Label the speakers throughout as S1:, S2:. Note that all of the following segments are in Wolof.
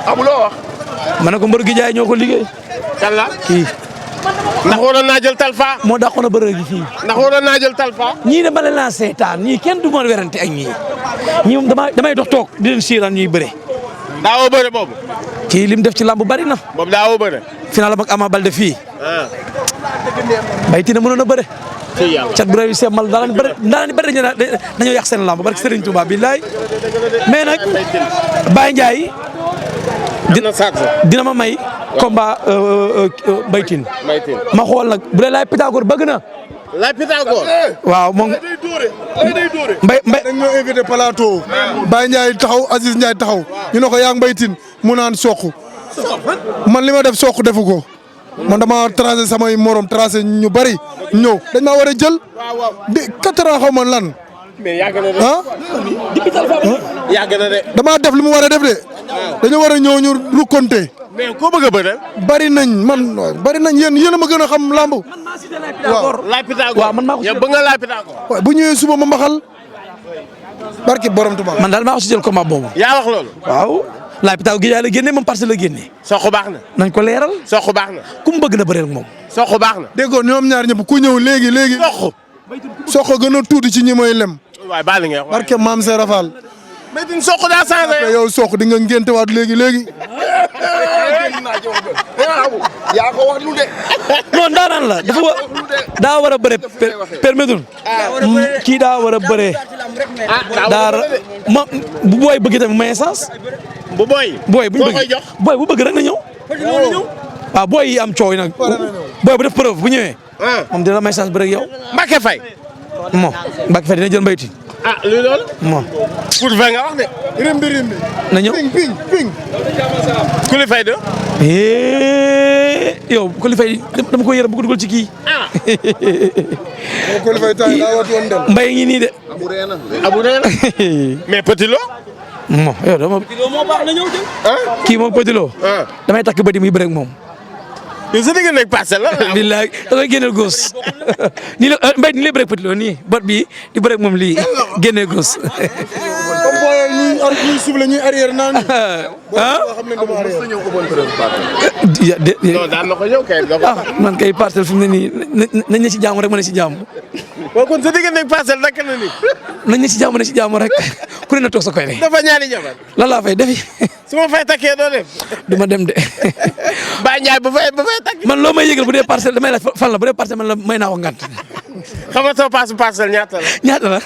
S1: amuloo wax.
S2: ma ne ko mbër gi jaay ñoo ko liggéey.
S1: kan la
S2: kii.
S1: ndax waroon naa jël talfa.
S2: moo dàqoon a bëre gi fii.
S1: ndax waroon naa jël talfa.
S2: ñii dama leen laa seetaan ñii kenn du ma werante ak ñii ñii moom damay dox toog di leen siiraan ñuy bëre.
S1: daawoo bëre boobu.
S2: kii lim def ci lamb bari na.
S1: boobu daawoo bëre.
S2: final ak Ama Baldé fii.
S1: ah.
S2: Mbaye Tine mënoon a bëre.
S1: ci yàlla
S2: cat bu rëy semmal daal di bëri dañoo yàq seen lamb barke Serigne Touba billaay mais nag Baye Ndiaye dina ma may combat Mbaye Tine ma xool nag bu dee laay Pythagore bëgg na.
S1: laay Pythagore.
S2: waaw moom. Mbaye
S3: dañ ñoo invité plateau. Baye Ndiaye taxaw Aziz Ndiaye taxaw ñu ne ko yaa ngi Mbaye Tine mu naan soq man li ma def soq defu ko. man dama tracé samay morom tracé ñu bari ñëw dañ maa war a jël di 4 ans xaw ma lan.
S1: mais yàgg na de.
S3: ah.
S1: yàgg na de.
S3: damaa def li mu war a def de. dañoo war a ñëw ñu rukkonte.
S1: mais koo bëgg a bëre.
S3: bari nañ bari nañ yéen a ma gën a xam lamb.
S2: waaw
S1: laay Pythagore.
S2: waaw man maa ko
S1: yow bëgg nga laay Pythagore.
S3: waaw bu ñëwee suba ma mbaxal barki borom Tuubaa.
S2: man daal maa ko si jël combat boobu.
S1: yaa wax loolu.
S2: waaw laay Pythagore gi la génne moom Parcelles la génne.
S1: sox baax na.
S2: nañ ko leeral.
S1: sox baax na.
S2: ku mu bëgg na bëreel moom.
S1: sox baax na.
S3: déggoon ñoom ñaar ñëpp ku ñëw léegi.
S1: sox.
S3: soq gën a tuuti ci ñi mooy lem.
S1: waaye baal nga wax.
S3: barke maam Serap Fall.
S1: Mbaye Tine sox daa changé.
S3: yow soq di nga ngéntewaat léegi.
S1: yaa ko wax lu de.
S2: non ndaanaan la daa war a bëre permettre kii daa war a bëre. ma bu booy bëgg tamit may essence.
S1: bu booy.
S2: booy bu ñu bëgg
S1: jox.
S2: booy bu bëgg rek na ñëw. waaw booy yi am coow yi nag. booy bu def preuve bu ñëwee. moom dina la may essence bëre ak yow.
S1: Mbacke Faye.
S2: moom Mbacke Faye dina jël Mbaye Tine.
S1: ah luy loolu.
S2: moom
S1: pour vingt nga wax de.
S3: rimbi.
S2: na ñëw.
S3: ping.
S1: ku li fay de.
S2: yow ku li fay dama ko yërëm bu ko dugal ci kii.
S3: ko li fay tay daa wat woon del.
S2: Mbaye ngi nii de.
S1: abu reena. mais Petit Lo.
S2: moom yow dama. kii moom Petit Lo. damay takk bëti muy bëre ak moom.
S1: yow sa digg nekk Parcelles la.
S2: billaay da koy génneel góos nii la Mbaye nii lay bëre Petit Lo nii bot bi di bëre ak moom lii génneel góos.
S3: comme booy ñuy soufflé ñuy arrière naan. xam nañ dama arrière.
S1: non daan na ko ñëw kay.
S2: man kay Parcelles fi mu ne nii nañ ne si jàmm rek ma ne si jàmm.
S1: waaw kon sa digg nekk Parcelles naka la nii.
S2: nañ ne si jàmm ne si jàmm rek ku ne na toog sa koy ne.
S1: dafa ñaari jabar.
S2: lan laa fay defi.
S1: su ma fay takkee doo dem.
S2: du ma dem de.
S1: Baye Ndiaye bu fay takk.
S2: man loo may yëgal bu dee Parcelles damay laaj fan la bu dee Parcelles man la may naa ko ngant.
S1: xam nga soo passe Parcelles ñaata la.
S2: ñaata la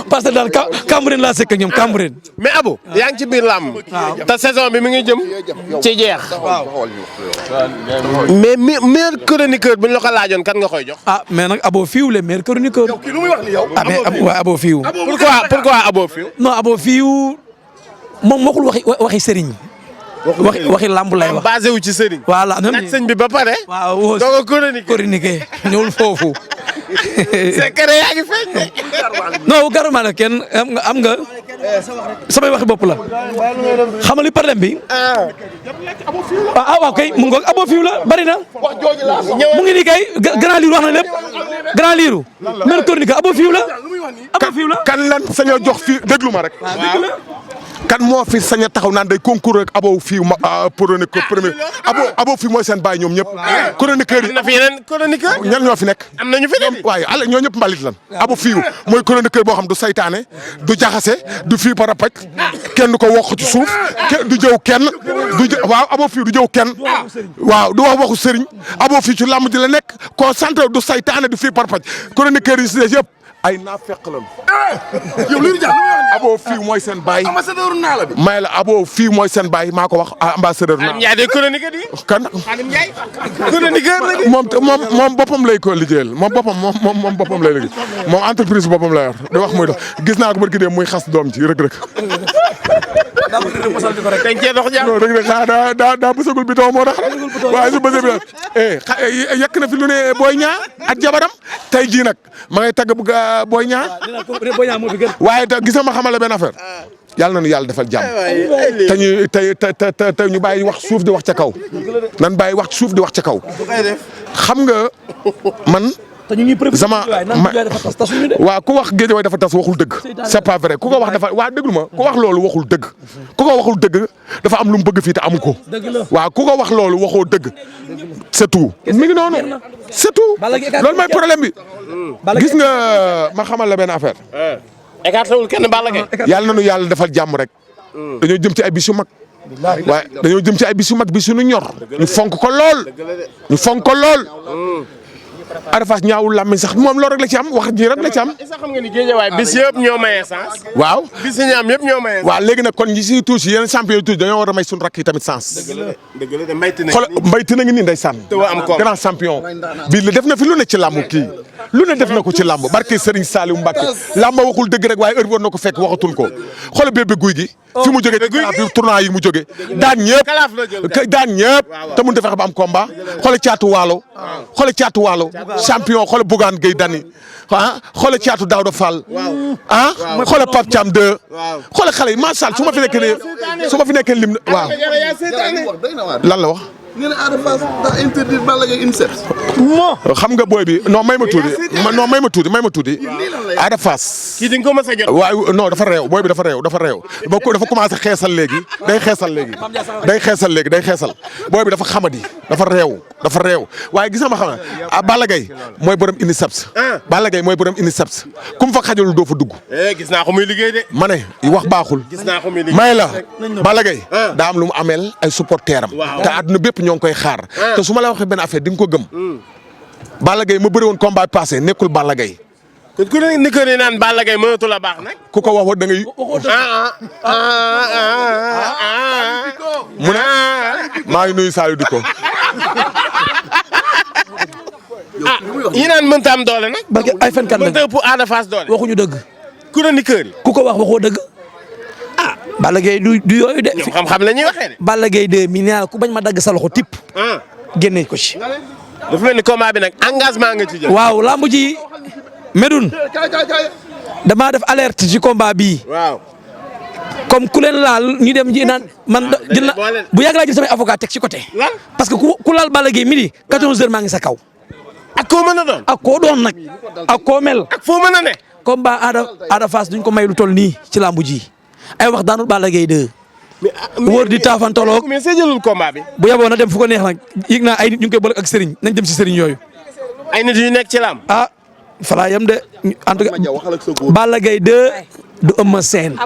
S2: Parcelles daal Cambérène laa sekk ak ñoom Cambérène.
S1: mais Abou. yaa ngi ci biir làmb. te saison bi mi ngi jëm. ci jeex. mais meilleur chroniqueur bu ñu la ko laajoon kan nga koy jox.
S2: mais nag Abo Fiw le meilleur chroniqueur.
S1: kii lu muy wax ni yow.
S2: mais Abo Fiw.
S1: pourquoi Abo Fiw.
S2: non Abo Fiw moom waxul waxi sëriñ. waxi lamb lay wax.
S1: basé wu ci sëriñ.
S2: voilà ñoom
S1: nag sëñ bi ba pare.
S2: waaw
S1: doo ko
S2: chroniquer ñëwul foofu.
S1: secret yaa ngi feeñ de.
S2: non garuma la kenn am nga samay waxi bopp la. xam nga li problème bi. waaw kay mu ngoog Abo Fiw la bari na. mu ngi nii kay grand liiru wax na lépp. grand liiru. mel chroniqueur Abo Fiw la. Abo Fiw la.
S4: kan lan sañoo jox fii déglu ma rek. kan moo fi sañ a taxaw naan day concours ak Abo Fiw ma chroniqueur premier Abo Fiw mooy seen baay ñoom ñëpp. chroniqueur yi
S1: am na fi yeneen chroniqueur.
S4: ñan ñoo fi nekk.
S1: am na ñu fi nekk.
S4: waaye allé ñoo ñëpp mbalit lan. Abo Fiw mooy chroniqueur boo xam du saytaane du jaxase du fii par rapport kenn du ko wax ci suuf du jëw kenn waaw Abo Fiw du jëw kenn waaw du wax waxu sëriñ Abo Fiw ci làmb ji la nekk concentré du saytaane du fii par rapport chroniqueur yi si des yëpp ay naafeq lañu.
S1: yow li ñu
S4: Abo Fiw mooy seen baay.
S1: ambassadeur naa la bi.
S4: may la Abo Fiw mooy seen baay maa ko wax ambassadeur naa.
S1: Xaadim Ndiaye de chroniqueur di.
S4: kan
S1: Xaadim Ndiaye. chroniqueur la di.
S4: moom boppam lay ko liggéeyal moom boppam lay liggéey moom entreprise boppam la yor di wax muy dox gis naa ko barki dem muy xas doom ci rëg-rëg.
S1: dañ cee dox jàmm.
S4: non rëg-rëg daa bësagul bi taw moo tax waaye su bësee bi yekk na fi lu ne Boy Niang ak jabaram tey jii nag ma ngay tagg Boy Niang waaye te gis nga ma xamal la benn affaire yàlla nañu yàlla defal jàmm te ñu tey ñu bàyyi wax suuf di wax ca kaw nan bàyyi wax suuf di wax ca kaw xam nga man
S2: te ñu ngi prévu
S4: sama waaw ku wax Guédiawaye dafa tas waxul dëgg c'est pas vrai ku ko wax dafa waa déglu ma ku wax loolu waxul dëgg ku ko waxul dëgg dafa am lu mu bëgg fii te amu ko waaw ku ko wax loolu waxoo dëgg c'est tout mi ngi noonu c'est tout loolu mooy problème bi gis nga ma xamal la benn affaire
S1: écarté wul kenn Balla Gaye
S4: yàlla nañu yàlla defal jàmm rek dañoo jëm ci ay bis yu mag waaye dañoo jëm ci ay bis yu mag bis yu ñu ñor ñu fonk ko lool ñu fonk ko lool Ada Fass ñaawul làmmiñ sax moom loolu rek la ci am wax ji rek la ci am.
S1: est-ce que xam nga ni Guédiawaye bis yëpp ñoo maye sens.
S4: waaw
S1: bis yi ñaam yëpp ñoo maye sens.
S4: waaw léegi nag kon ñi siy tuuti yeneen champion yi tuuti dañoo war a may suñu rakk yi tamit sens.
S1: dëgg la de mbayti na.
S4: xool mbayti na ngi nii ndeysaan.
S1: te waa am koom
S4: grand champion. bii la def na fi lu ne ci làmb kii lu ne def na ko ci làmb barke Serigne Saliou Mbacke làmb waxul dëgg rek waaye heure war na ko fekk waxatuñ ko xoolal bébé guy gi. fi mu jógee ci tournoi yi mu jógee daan ñëpp daan ñëpp te mun defee ba am combat xoolal caatu waalo xoolal caatu waalo champion xoolal Bougane Gueye Dany ah xoolal caatu Daouda Fall ah xoolal Pape Thiam 2 xoolal xale yi macha allah su ma fi nekkee lim waaw lan la wax.
S5: nee na Ada Fass daa interdire Balla Gaye INSEP.
S4: xam nga booy bi non may ma tuuti Ada Fass.
S1: kii di nga ko mës a jot.
S4: waaw non dafa réew booy bi dafa réew dafa commencé xeesal léegi day xeesal booy bi dafa xamadi dafa réew waaye gis nga ma xam ne Balla Gaye mooy borom INSEP. Balla Gaye mooy borom INSEP ku mu fa xajalul doo fa dugg.
S1: gis naa ko muy liggéey de.
S4: ma ne wax baaxul.
S1: gis naa ko muy liggéey
S4: may la Balla Gaye daa am lu mu ameel ay supporteram te àdduna bépp ñoo ngi koy xaar te su ma la waxee benn affaire di nga ko gëm. Balla Gaye ma bëri woon combat passé nekkul Balla Gaye.
S1: ku ne ni ko naan Balla Gaye mënatul a baax nag.
S4: ku ko waxoon da ngay. mu ne maa ngi nuyu Saliou Diko.
S1: ñi naan mënta am doole nag.
S2: parce que ay fenkat lañ
S1: mënta ëpp Ada Fass doole.
S2: waxuñu dëgg.
S1: chroniqueur yi.
S2: ku ko wax waxoo dëgg. Balla Gaye du yooyu de.
S1: ñoom xam-xam la ñuy waxee de.
S2: Balla Gaye de mi nee ku bañ ma dagg sa loxo tipp. génne ko ci.
S1: dafa mel ni combat bi nag engagement nga ci jël.
S2: waaw lamb ji Médoune damaa def alerte ci combat bii.
S1: waaw.
S2: comme ku leen laal ñu dem ji naan man jël na bu yàgg laa jël samay avocat teg ci côté. parce que ku laal Balla Gaye midi 14h maa ngi sa kaw.
S1: ak koo mën a doon.
S2: ak koo doon nag. ak koo mel.
S1: ak foo mën a ne.
S2: combat Ada Fass duñ ko may lu toll nii ci lamb ji ay wax daanul Balla Gaye 2. wóor di taafantoloog
S1: mais see jëlul combat bi.
S2: bu yaboo na dem fu ko neex nag yëg naa ay nit ñu ngi koy boole ak Serigne nañ dem si Serigne yooyu.
S1: ay nit yu nekk ci lamb.
S2: ah falaa yam de en tout cas Balla Gaye 2 du Eumeu Sène.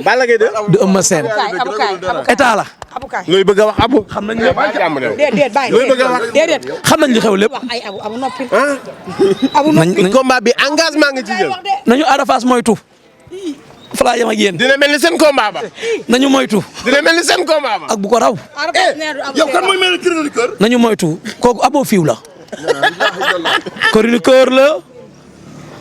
S1: Balla Gaye 2
S2: du Eumeu Sène. état la.
S1: looy bëgg a wax Abou.
S2: xam nañ lépp
S6: déedéet bàyyi
S1: looy bëgg a wax.
S6: déedéet.
S2: xam nañ li xew lépp.
S6: wax ay abu noppi.
S2: nañ
S1: combat bi engagement nga ci jël.
S2: nañu Ada Fass moytu. falaa yam ak yéen.
S1: dina mel ni seen combat ba.
S2: nañu moytu.
S1: dina mel ni seen combat ba.
S2: ak bu ko raw.
S5: yow kan mooy mel chroniqueur.
S2: nañu moytu kooku Abo Fiw la. chroniqueur la.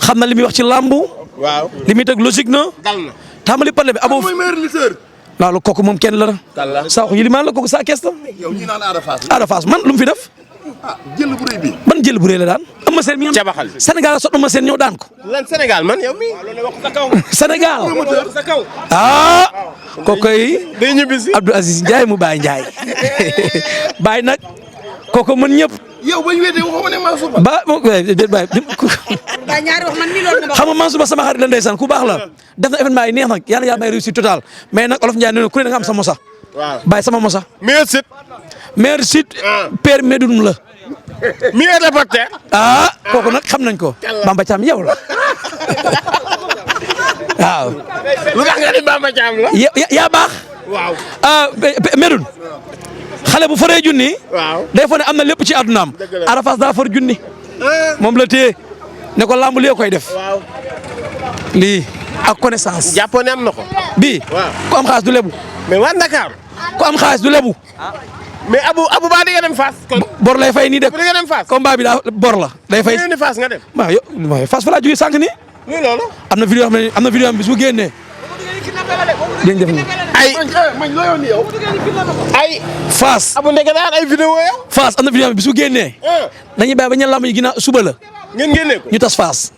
S2: xam na li muy wax ci làmb.
S1: waaw
S2: li muy teg logique na.
S1: dal na.
S2: tàmbali parle bi Abo.
S5: mooy meilleur lutteur.
S2: loolu kooku moom kenn la. Sakho Yilimaan la kooku saa kees la.
S5: yow ñi naan Ada Fass.
S2: Ada Fass man lu mu fi def.
S5: jël bu rëy bi.
S2: ban jël bu rëy la daan. Eumeu Sène mi nga
S1: Cabaxal.
S2: Sénégal la sot Eumeu Sène ñëw daan ko.
S1: lan Sénégal man yow mii.
S2: Sénégal.
S1: sa kaw.
S2: ah. kooku yi
S1: day ñibbi si.
S2: Abdou Aziz Ndiaye mu Baye Ndiaye. Baye nag kooku mën ñëpp.
S5: yow ba ñu weetee waxuma ne maa suba.
S2: ba déet Baye.
S6: Baye ñaari wax man mii loolu nga
S2: xam nga Mansour Ba sama xarit la ndeysaan ku baax la def na événement yi neex nag yàlla yàlla may réussite totale mais nag Olof Ndiaye nee na ku ne da nga am sa mosa.
S1: waaw
S2: Baye sama mosa.
S1: mieux site.
S2: maire site. père Médoune la.
S1: mieux reporter.
S2: ah kooku nag xam nañ ko. Bamba Thiam yow la. waaw.
S1: lu tax nga ni Bamba Thiam la.
S2: yaa baax.
S1: waaw.
S2: ah Médoune xale bu faree junni.
S1: waaw.
S2: day fa ne am na lépp ci àddunaam. Ada Fass daa far junni. moom la téye ne ko lamb lii koy def.
S1: waaw.
S2: lii ak connaissance.
S1: jàppoon ne am na ko.
S2: bii.
S1: waaw.
S2: ku am xaalis du lebu.
S1: mais waa Dakar.
S2: ku am xaalis du lebu.
S1: mais Abou Ba di nga dem Fass. kon
S2: bor lay fay nii de.
S1: di nga dem Fass.
S2: combat bi daa bor la. day fay
S1: di nga dem Fass nga dem.
S2: waaw yow Fass fa laa jógee sànq nii.
S1: luy loolu.
S2: am na vidéo xam ne am na vidéo am bis bu génnee. dinañ def nii.
S1: ay.
S2: Fass.
S1: Abou Ndege daan ay vidéo yow.
S2: Fass am na vidéo am bis bu génnee. dañuy bàyyi ba ñu lamb yi ginnaaw suba la.
S1: ngeen génne ko.
S2: ñu tas Fass.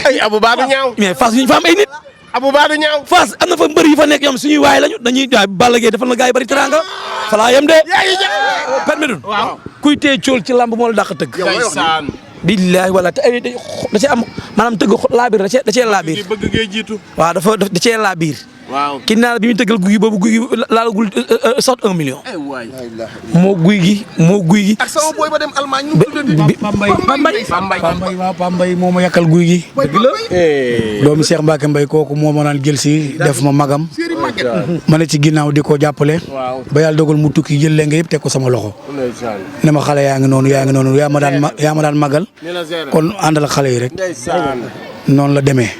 S1: ay Abou Ba du ñaaw.
S2: mais Fass ñu fa am ay nit.
S1: Abou Ba du ñaaw.
S2: Fass am na fa mbër yi fa nekk ñoom suñuy waay lañu dañuy jaay Balla Gaye defal na gars yi bari teranga falaa yem de.
S1: yaa ngi jàpp.
S2: permis dun kuy téye cool ci lamb moo la dàq tëgg.
S1: ndeysaan.
S2: billahi wala te da cee am maanaam tëgg laabiir da cee laabiir.
S1: bëgg ngay jiitu.
S2: waaw da cee laabiir.
S1: waaw
S2: kii naa la bi muy tëggal guy gi boobu guy gi laalagul sot 1 million.
S5: waay
S2: moo guy gi.
S5: ak sama boy ba dem Allemagne ñu tuddati
S7: Pambay waaw Pambay moo ma yàkkal guy gi. dëgg la doomu Cheikh Mbacke Mbaye kooku moo ma naan jël si def ma magam. ma ne ci ginnaaw di ko jàppale. ba yàlla dogal mu tukki jël leen nga yëpp teg ko sama loxo. ne ma xale yaa ngi noonu yaa ma daan magal. kon àndal ak xale yi rek. noonu la demee.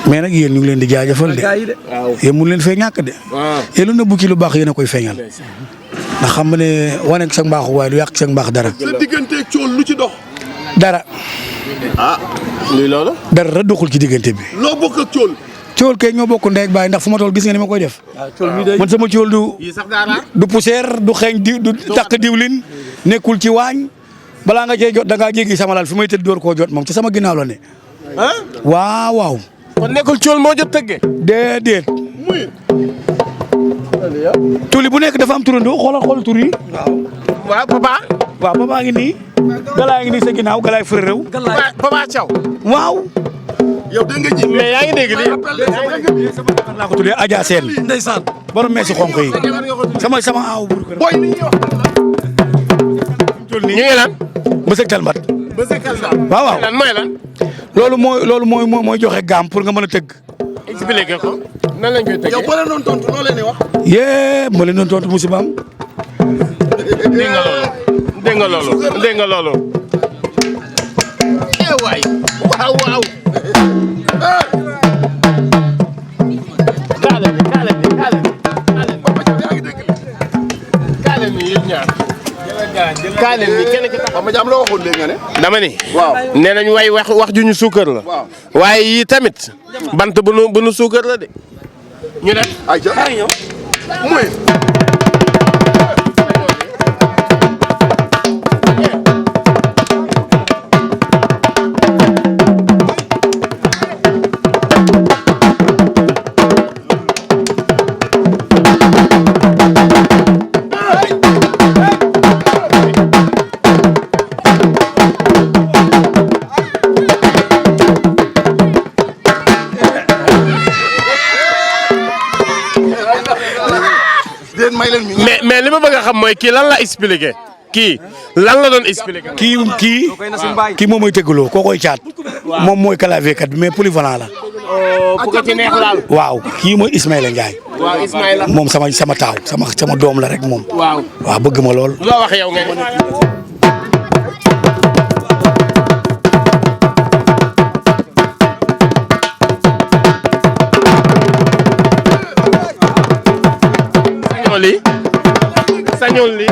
S7: mais nag yéen ñu ngi leen di jaajëfal de. yéen mun leen fee ñàkk de. yéen lu nëbbu ci lu baax yéen a koy feeñal. ndax xam nga ne wane ak sa mbaaxu waaye du yàq sa mbaax dara.
S5: sa digganteeg cool lu ci dox.
S7: dara.
S1: lii loolu.
S7: dara doxul ci diggante bi.
S5: loo bokk ak cool.
S7: cool kay ñoo bokk ndey ak baay ndax fu ma toll gis nga ni ma koy def. man sama cool du poussière du xeeñ du takk diwlin nekkul ci waañ balaa nga cee jot da ngaa jéggi sama lal fi may tëdd door koo jot moom ci sama ginnaaw la ne. waaw.
S1: kon nekkul cool moo jot tëggee.
S7: déedéet. tuli bu nekk dafa am turandoo xool tur yi.
S1: waaw papa.
S7: waaw papa ngi nii. galaa ngi nii sa ginnaaw galaay fure réew.
S1: papa Thiaw.
S7: waaw.
S5: yow dégg nga ji.
S1: mais yaa ngi dégg lii.
S7: naa ko tuddee Adja Sène.
S2: ndeysaan.
S7: borom meesi xonq yi. sama aaw bur kër.
S5: booy ni ñuy wax.
S1: ñu ngi lan.
S7: Mbësëg Talmat. waaw.
S1: lan mooy lan.
S7: loolu mooy joxe gaam pour nga mën a tëgg.
S1: expliqué ko. nan lañ koy tëggee.
S5: yow boo leen doon tontu noo leen di wax.
S7: yee ma leen doon tontu musibaam.
S1: dégg nga loolu. waay. waaw. kaale mi yéen ñaar. kaale mi kenn ki tax.
S5: ma jaam loo waxoon léegi nga ne.
S1: dama ni.
S5: waaw
S1: nee nañ way wax ju ñu suukar la.
S5: waaw
S1: waaye yii tamit. bant bu nu suukar la de. ñu def.
S5: ayca muy.
S1: mais li ma bëgg a xam mooy kii lan la expliqué kii lan la doon expliqué.
S7: kii moom mooy tëggaloo koo koy caat moom mooy clavier kat bi mais polyvalent la.
S1: bu ko ci neex laal.
S7: waaw kii mooy Ismaïla Ndiaye.
S1: waaw Ismaïla.
S7: moom sama taaw sama doom la rek moom.
S1: waaw
S7: bëgg ma lool.
S1: loo wax yow nga. sañoon li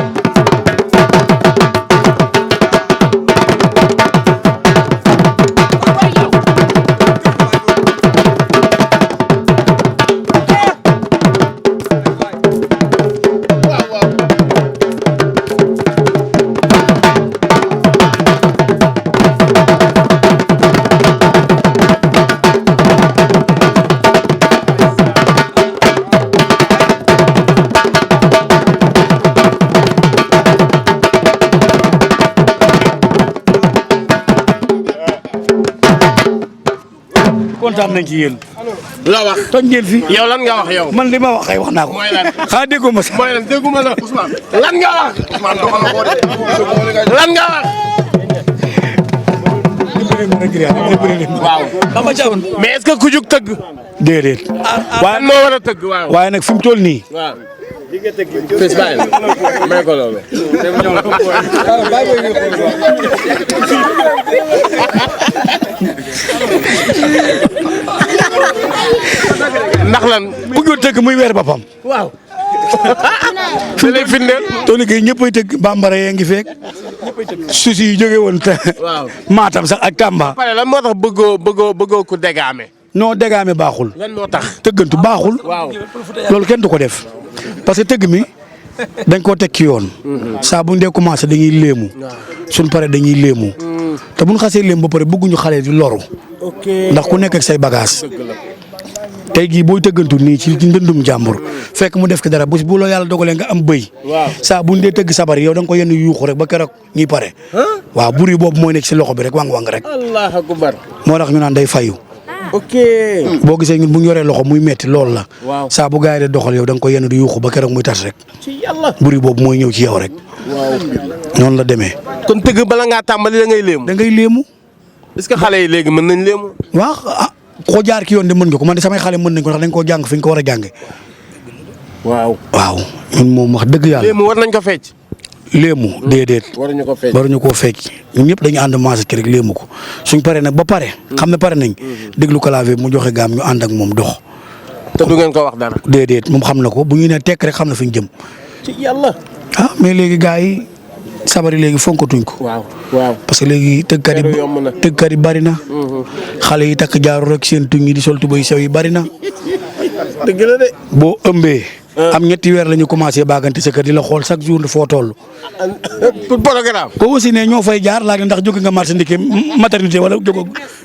S7: kontaan nañ ci yéen.
S1: la wax
S7: toj ngeen fi.
S1: yow lan nga wax yow.
S7: man li ma wax kay wax naa ko.
S1: mooy lan
S7: xanaa déggoo ma sax.
S1: mooy lan dégguma la Ousmane. lan nga wax.
S5: Ousmane doxal na ko de.
S1: lan nga wax. waaw. mais est-ce que ku jug tëgg.
S7: déedéet.
S1: waaye moo war a tëgg waaw.
S7: waaye nag fi mu toll nii.
S1: waaw. fii bàyyi la may ko loolu. ndax lan.
S7: bëgg tëgg muy weer boppam.
S1: waaw. fi lay firndeel.
S7: Tony Gueye ñëppay tëgg bambara yee ngi feek suus yi jóge woon te
S1: waaw
S7: Matam sax ak Tamba.
S1: pare lan moo tax bëggoo ku dégaame.
S7: non dégaame baaxul.
S1: lan moo tax.
S7: tëggantu baaxul.
S1: waaw.
S7: loolu kenn du ko def parce que tëgg mi dañ koo teg ci yoon. saa bu ñu dee commencé dañuy léemu. suñ pare dañuy léemu. te bu ñu xasee léemu ba pare bëgguñu xale di loru. ndax ku nekk ak say bagage tey jii booy tëggantu nii ci ndëndum jàmbur fekk mu def ko dara bu la yàlla dogalee nga am bëy saa bu ñu dee tëgg sabar yow da nga ko yenn yuuxu rek ba keroog ñuy pare waaw buri boobu mooy nekk si loxo bi rek wang-wang rek
S1: allah akbar
S7: moo tax ñu naan day fayu
S1: ok
S7: boo gisee ñun bu ñu yoree loxo muy metti loolu la
S1: waaw
S7: saa bu gars yi de doxal yow da nga ko yenn di yuuxu ba keroog muy tas rek
S1: ci yàlla
S7: buri boobu mooy ñëw ci yow rek noonu la demee
S1: kon tëgg bala ngaa tàmbali da ngay léemu
S7: da ngay léemu
S1: est-ce que xale yi léegi mën nañ léemu
S7: waaw koo jaar ki yoon de mën nga ko man de samay xale mën nañ ko ndax dañ koo jàng fi ñu ko war a jànge
S1: waaw
S7: ñun moom wax dëgg yàlla
S1: léemu war nañ ko fecc
S7: léemu déedéet
S1: waruñu ko fecc
S7: waruñu koo fecc ñun ñëpp dañu ànd maase ki rek léemu ko suñ paree nag ba pare xam ne pare nañ déglu clavier mu joxe gaam ñu ànd ak moom dox
S1: te du ngeen ko wax dara
S7: déedéet moom xam na ko bu ñu nee tekk rek xam na fi ñu jëm
S1: ci yàlla
S7: mais léegi gars yi sabar yi léegi fonkatuñ ko
S1: waaw
S7: parce que léegi tëggkat yi bari na xale yi takk jaaru rek seen tuñ yi di sol tubay sew yi bari na
S1: dëgg la de
S7: boo ëmbee am ñetti weer la ñu commencé baagante sa kër di la xool chaque jour foo toll
S1: pour programme
S7: boo aussi ne ñoo fay jaar laaj ndax jóge nga marché ndike maternité wala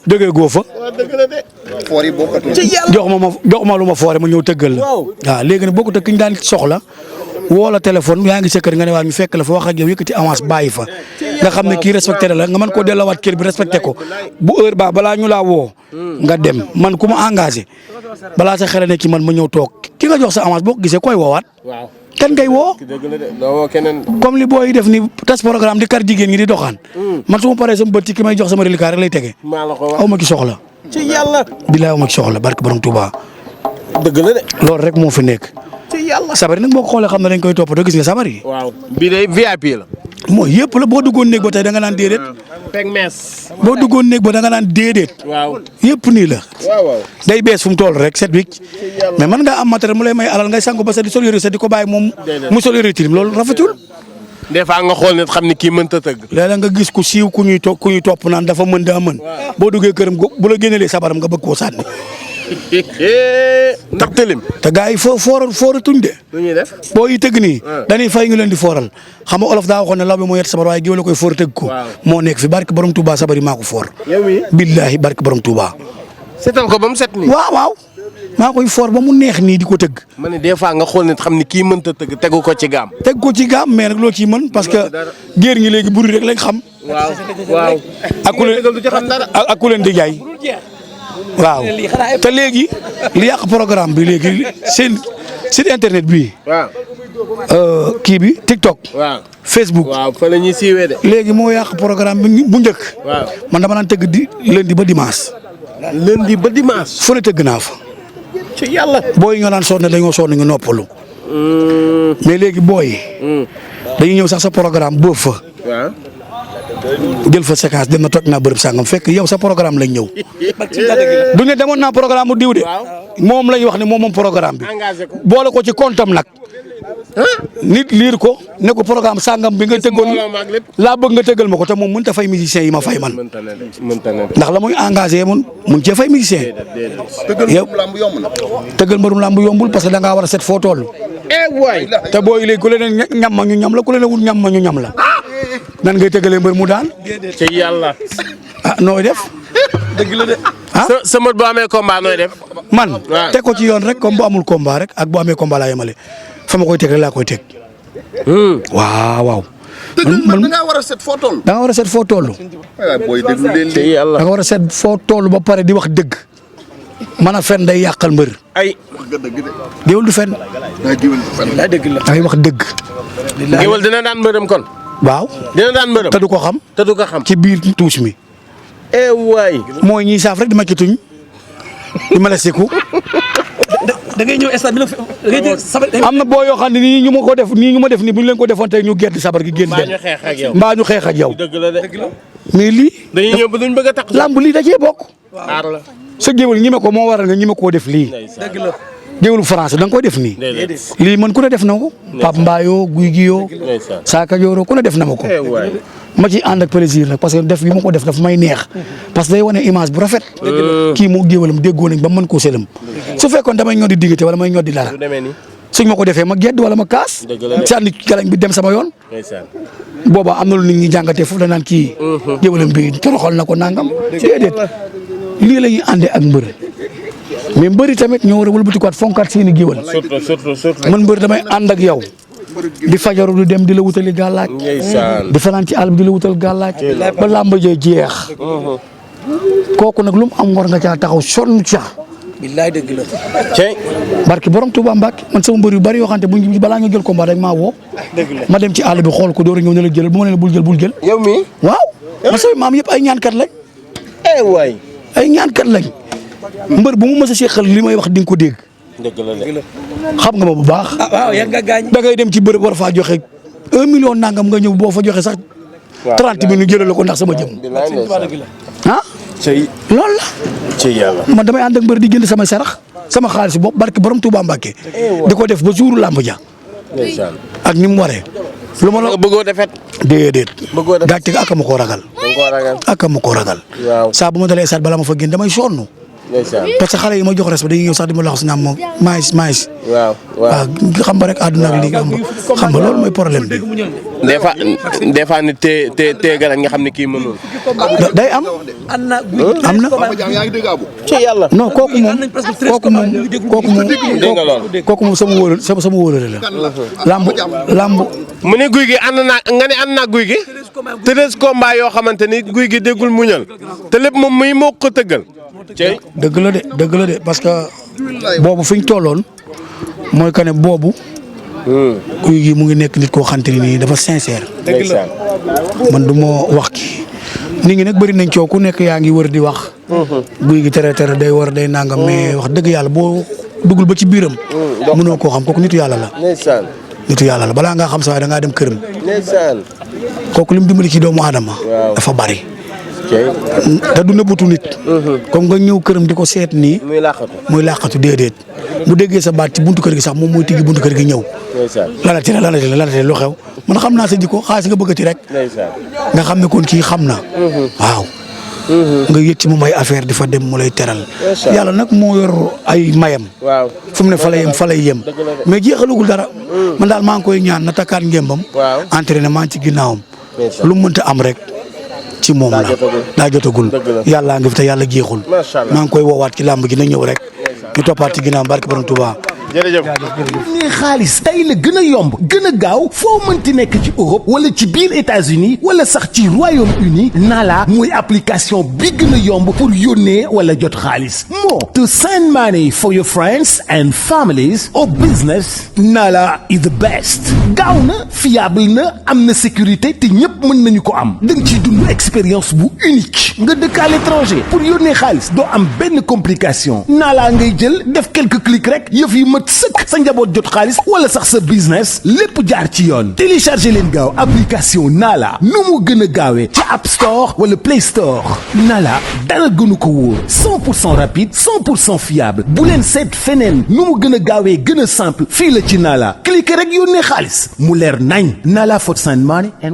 S7: jógee goo fa
S5: foor yi bokkatu
S7: jox ma lu ma foore ma ñëw tëggal la waaw léegi nag boo ko tëgg ñu daan soxla woo la téléphone yaa ngi sa kër nga ne waa ñu fekk la fa wax ak yow yëkkati avance bàyyi fa nga xam ne kii respecté la nga mën koo delloowaat kër bi respecté ko bu heure ba balaa ñu laa woo nga dem man ku ma engagé balaa sa xel ne ci man ma ñëw toog ki nga jox sa avance boo ko gisee koy woowaat kan ngay woo comme li booy def ni tas programme di kar jigéen ñi di doxaan man su ma paree sama bët ci ki may jox sama reliquat rek lay tege aw ma ki soxla
S1: ci yàlla
S7: bilaay aw ma ki soxla barke borom Touba
S1: dëgg la de
S7: loolu rek moo fi nekk
S1: ci yàlla
S7: sabar yi nag boo ko xoolee xam ne dañ koy toppatoo gis nga sabar yi
S1: waaw bii de VIP la
S7: mooy yëpp la boo duggoon néeg ba tey da nga naan déedéet
S1: peg mees
S7: boo duggoon néeg ba da nga naan déedéet
S1: waaw
S7: yëpp nii la
S1: waaw
S7: day bees fu mu toll rek set wicc mais mën ngaa am matériel mu lay may alal ngay sangu ba sa di sol yëre sa di ko bàyyi moom mu sol yëre tilim loolu rafetul
S1: des fois nga xool nit xam ni kii mënta tëgg
S7: léeg-léeg nga gis ku siiw ku ñuy topp naan dafa mën daa mën boo duggee këram bu la génnelee sabaram nga bëgg koo sànni
S1: ndax tëlim
S7: te gars yi fooratuñ de
S1: lu ñuy def
S7: boo yi tëgg nii dañuy fay ñu leen di fooral xam nga olof daa waxoon ne law bi moo yet sabar waaye géwél la koy foor tëgg ko moo nekk fi barke borom Touba sabar yi maa ko foor billaahi barke borom Touba
S1: setal ko ba mu set nii
S7: waaw maa koy foor ba mu neex nii di ko tëgg
S1: ma ne des fois nga xool nit xam ni kii mënta tëgg tegu ko ci gaam
S7: teg ko ci gaam mais nag loo ciy mën parce que géer ñi léegi buri rek lañ xam
S1: waaw
S7: ak ku leen di jaay waaw te léegi li yàq programme bi léegi seen site internet bi kii bi TikTok Facebook
S1: waaw fa la ñuy siiwee de
S7: léegi moo yàq programme bi bu njëkk man dama naan tëgg di lundi ba dimanche fu ne tëgg naa fa
S1: ci yàlla
S7: booy yi nga naan sonn dañoo sonn ñu noppalu mais léegi booy dañuy ñëw sax sa programme boobu fa jël fa séquence dem na toog naa bërëb sàngam fekk yow sa programme lañ ñëw du ne demoon naa programme mu diw de moom lañ wax ne moom programme bi boole ko ci comptam nag nit liir ko ne ko programme sàngam bi nga tëggoon laa bëgg nga tëggal ma ko te moom mënut a fay musiciens yi ma fay man ndax la muy engagé mun cee fay musicien yow tëggal mbarum làmb yombul parce que da ngaa war a set foo toll te booy léegi ku leen ñam ma ñu ñam la ku leen wut ñam ma ñu ñam la nan ngay tëggalee mbër mu daan
S1: ci yàlla
S7: nooy def
S1: dëgg la de sa mët boo amee combat nooy def
S7: man teg ko ci yoon rek comme bu amul combat rek ak bu amee combat laa yemale fa ma koy teg rek laa koy teg waaw
S5: man da ngaa war a set foo toll
S7: da nga war a set foo toll
S5: booy déglu leen
S1: ci yàlla
S7: da nga war a set foo toll ba pare di wax dëgg man a fen day yàqal mbër
S1: ay
S7: géwél du fen day wax dëgg
S1: géwél dina daan mbërëm kon
S7: waaw
S1: dina daan mbërëm
S7: te du ko xam
S1: te du ko xam
S7: ci biir tuus mi
S1: waay
S7: mooy ñiy saaf rek di ma ci tuñ di ma la seku
S2: da ngay ñëw stade bi la ngay jël sabar
S7: am na boo yoo xam ne nii ñu ma ko def nii ñu ma def nii bu ñu leen ko defoon tey ñu gedd sabar gi génn dem mbaa ñu xeex ak yow
S1: dëgg la de
S7: mais lii
S1: dañuy ñëw ba duñ bëgg a tax
S7: lamb lii da cee bokk
S1: aar la
S7: sa géwél ñi me ko moo waral nga ñi me koo def lii
S2: dëgg la
S7: géwélu français da nga koy def nii lii man ku ne def na ko Pape Mbayo Guy gi yoo Saka Dioro ku ne def na ma ko ma ci ànd ak plaisir nag parce que def gi ma ko def daf may neex parce que day wane image bu rafet kii moo géwalam déggoo nañ ba mën koo selam su fekkoon damay ñoddi diggante wala may ñoddi dara suñ ma ko defee ma gedd wala ma kaas sànni galañ bi dem sama yoon booba am na lu nit ñi jàngatee foofu la naan kii géwalam bi toroxal na ko nangam déedéet lii la ñuy àndee ak mbër mais mbëri tamit ñoo war a wëlbatikuwaat fonkaat seeni géwal.
S1: surtout.
S7: man mbëri damay ànd ak yow di fajaru di dem di la wutali gàllaaj di fanaan ci àll bi di la wutal gàllaaj ba làmb jee jeex kooku nag lu mu am war nga caa taxaw sonn ca.
S2: billaay dëgg la.
S7: barki borom Touba Mbacke man sama mbër yu bari yoo xamante buñ balaa nga jël combat dañ maa woo. ma dem ci àll bi xool ko door a ñëw ne la jël bu ma ne la bul jël.
S2: yow mii.
S7: waaw man sama maam yëpp ay ñaankat lañ.
S2: waay.
S7: ay ñaankat lañ. mbër bu mu mës a seqal li may wax di nga ko dégg.
S1: dëgg la de.
S7: xam nga ma bu baax.
S2: waaw yaa nga gaañ.
S7: da ngay dem ci bërëb war faa joxe 1 million nangam nga ñëw boo fa joxe sax. 30 minutes jëlal la ko ndax sama jëm. ah. loolu la.
S1: ci yàlla.
S7: man damay ànd ak mbër di jënd samay sarax sama xaalis bopp barke borom Touba Mbacke. di ko def ba jouru làmb ja. ak ni mu waree. lu ma la
S1: bëggoo defet.
S7: déedéet.
S1: bëggoo defet
S7: gàcce gi ak ma koo ragal. ak ma koo ragal.
S1: waaw
S7: saa bu ma dalee esaat bala ma fa génn damay sonn. parce que xale yi ma jox respect dañuy ñëw sax di ma laxas naan moom maïs.
S1: waaw
S7: xam nga rek àdduna ak lii xam nga loolu mooy problème bi.
S1: des fois nit te garan nga xam ne kii mënul.
S7: day am. am na.
S5: ci yàlla.
S7: non kooku moom sama wóolare la. lamb.
S1: mu ne guy gi ànd naa guy gi. 13 combats yoo xamante ni guy gi déggul muñal te lépp moom muy moo ko tëggal.
S7: dëgg la de parce que boobu fi ñu tolloon mooy que ne boobu. guy gi mu ngi nekk nit koo xamante ni dafa sincère. man du ma wax ki nit ñi nag bëri nañ coow ku nekk yaa ngi wër di wax. guy gi tere day war day nangam mais wax dëgg yàlla boo duggul ba ci biiram. mënoo koo xam kooku nitu yàlla la. nitu yàlla la balaa ngaa xam sa waay da ngaa dem këram. kooku lim dimbali ci doomu aadama. dafa bari. te du nëbbatu nit. comme nga ñëw këram di ko seet nii. muy làqatu déedéet. bu déggee sa baat ci buntu kër gi sax moom mooy tijji buntu kër gi ñëw. lanati lu xew man xam naa sa jikko xaalis nga bëggati rek. nga xam ne kon kii xam na. waaw. nga yëg ci moom ay affaire di fa dem mu lay teral. yàlla nag moo yor ay mayam. fu mu ne fa lay yem mais jeexalugul dara. man daal maa ngi koy ñaan na takkaat ngembam. entraînement ci ginnaawam. lu mu mënta am rek. ci moom la daa jotagul yàlla nga fi te yàlla jeexul maa ngi koy woowaat ci làmb gi na ñëw rek ñu toppaat ci ginnaaw barke borom Touba.
S1: jërëjëf.
S8: ni xaalis tey la gën a yomb gën a gaaw foo mënti nekk ci Europe wala ci biir États-Unis wala sax ci Royaume-Uni Nala mooy application bi gën a yomb pour yónnee wala jot xaalis moo to send money for your friends and families or business Nala is the best gaaw na fiable na am na sécurité te ñëpp mën nañu ko am da nga ciy dund expérience bu unique nga dëkk à l'étranger pour yónnee xaalis doo am benn complication Nala ngay jël def quelques clics rek yëf yi mat sëkk sa njaboot jot xaalis wala sax sa business lépp jaar ci yoon téléchargé leen gaaw application Nala nu mu gën a gaawee ci App Store wala Play Store Nala dara gënu ko wóor 100% rapide 100% fiable bu leen seet feneen nu mu gën a gaawee gën a simple fii la ci Nala cliquer rek yónnee xaalis mu leer nañ Nala for send money and